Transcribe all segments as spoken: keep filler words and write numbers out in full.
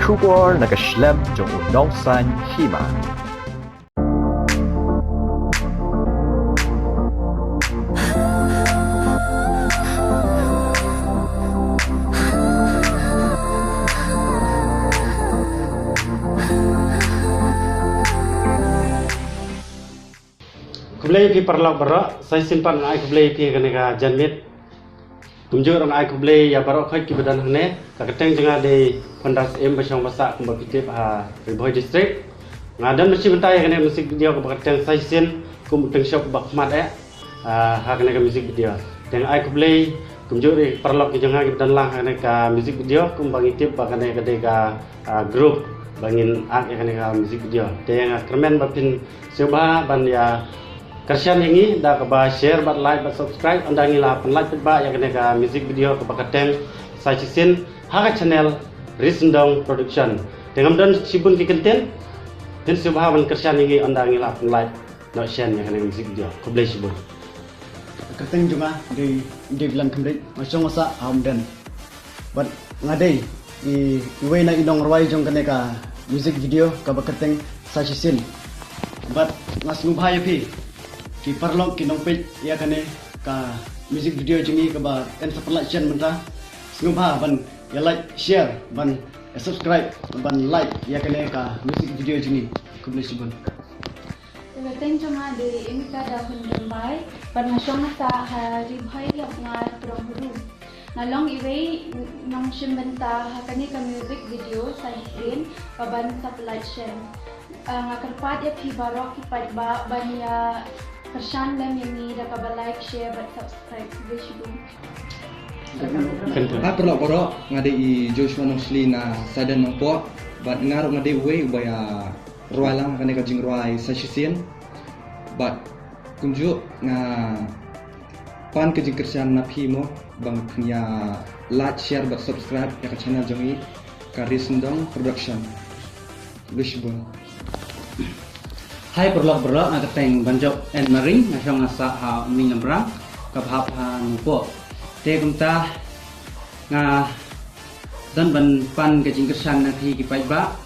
Khubor na ka shlem jong u nongsan hima. Khublei phi paralok baroh, sa shisien pat nga ai khublei phi kane ka janmiet. Kumjuh ruh nga ai khublei ïa baroh khoit kiba don hangne. Ka kyrteng jong nga dei Phandas M ba shong ba sah kumba phi tip ha Ri Bhoi District. Nga don ban shim bynta ïa kane ka music video kaba kyrteng sa shisien kum u tyngshop ba khmat eh. Ah, ha kane ka music video. Te nga ai khublei kumjuh ruh paralok ki jong nga kiba don lang ha kane ka music video kumba ngi tip ba kane ka dei ka, ah, group ba ngin act ïa kane ka music video. Te nga kyrmen ba phin sngewbha ban ïa kyrshan ïa ngi da kaba share bad like bad subscribe, ynda ngi la pynlait pat ba ïa kane ka music video kaba kyrteng sa shisien ha ka channel Ri Sindong Production. Te ngam don shibun ki kyntien, phin sngewbha ban kyrshan ïa ngi ynda ngi la pynlait noh shen ïa kane ka music video. Khublei shibun. Kyrteng jong nga dei, dei Bilan Khymrij, nga shong nga sah ha Umden. Bad nga dei i, iwei na i nongrwai jong kane ka music video kaba kyrteng sa shisien. Bad nga sngewbha ïa phi ki paralok ki nongpeit ïa kane ka music video jong ngi kaba yn sa pynlait shen mynta. Sngewbha ban ïa like, share, ban ïa subscribe, ban like ïa kane ka music video jong ngi. Khublei shibun. Kyrteng jong nga dei Emika Dawhun Rymbai, bad nga shong nga sah ha Ri Bhoi Ïapngar Pyrong Hru. Nga long iwei nongshim bynta ha kane ka music video sa shisien, ba ban sa pynlait shen. Ah, nga kyrpad ïa phi baroh ki paidbah ban ïa kyrshan lem ïa ngi da kaba like, share bad subscribe. Khublei shibun. Hai paralok baroh, nga dei i Joshua Nongshli na Saden Nongpoh, bad nga ruh nga dei uwei uba ïa rwai lang kane ka jingrwai sa shisien. Bad kumjuh nga pan ka jingkyrshan na phi mo, ba phin ïa like, share bad subscribe ïa ka channel jong ngi ka Ri Sindong Production. Khublei shibun. Hai paralok baroh, nga kyrteng Banjop N Maring, nga shong nga sah ha Umling Nambrang, kaba hap ha Nongpoh. Te kumta nga don ban pan ka jingkyrshan na phi ki paidbah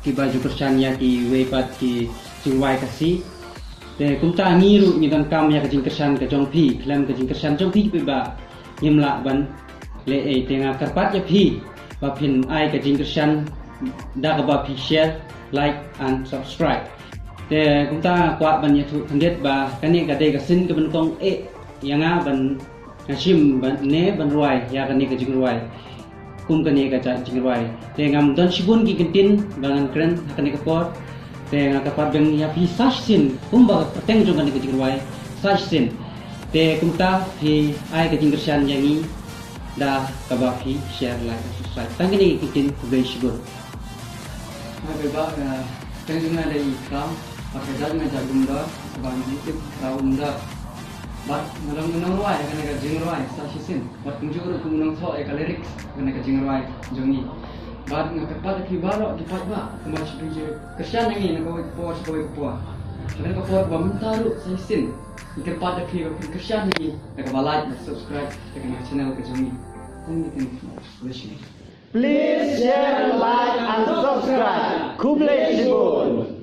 kiba ju kyrshan ïa kiwei pat ki jingrwai Khasi. Te kumta ngi ruh ngi donkam ïa ka jingkyrshan ka jong phi, khlem ka jingkyrshan jong phi ki paidbah ngim lah ban leh ei. Te nga kyrpad ïa phi ba phin ai ka jingkyrshan da kaba phi share, like and subscribe. Te kumta nga kwah ban ïathuh khyndiat ba kane ka dei ka sien kaba nyngkong eh ïa nga ban nga shim ban ne ban rwai ïa kane ka jingrwai. Kum kane ka jait jingrwai. Te ngam don shibun ki kyntien ba ngan kren ha kane ka por. Te nga kyrpad biang ïa phi sa shisien kumba ka kyrteng jong kane ka jingrwai, sa shisien. Te kumta phi ai ka jingkyrshan ïa ngi da kaba phi share, like, subscribe. Tang kine ki kyntien, khublei shibun. Nga ba ba, eh, kyrteng jong nga dei i Kram, bad ka jait nga jait Umdar, bad nga tip Kram Umdar. Bad nga long u nongrwai ïa kane ka jingrwai sa shisien. Bad kumjuh ruh kum u nongthoh ïa ka lyrics ïa kane ka jingrwai jong ngi. Bad nga kyrpad ïa phi baroh ki paidbah, kumba phi ju kyrshan ïa ngi na kawei ka por sha kawei ka por. Kane ka por ba mynta ruh sa shisien. Nga kyrpad ïa phi ba phin kyrshan ïa ngi da kaba like, da subscribe ïa kane ka channel ka jong ngi. Thank you, thank you so much. Khublei shibun. Please share, like and subscribe. Khublei shibun.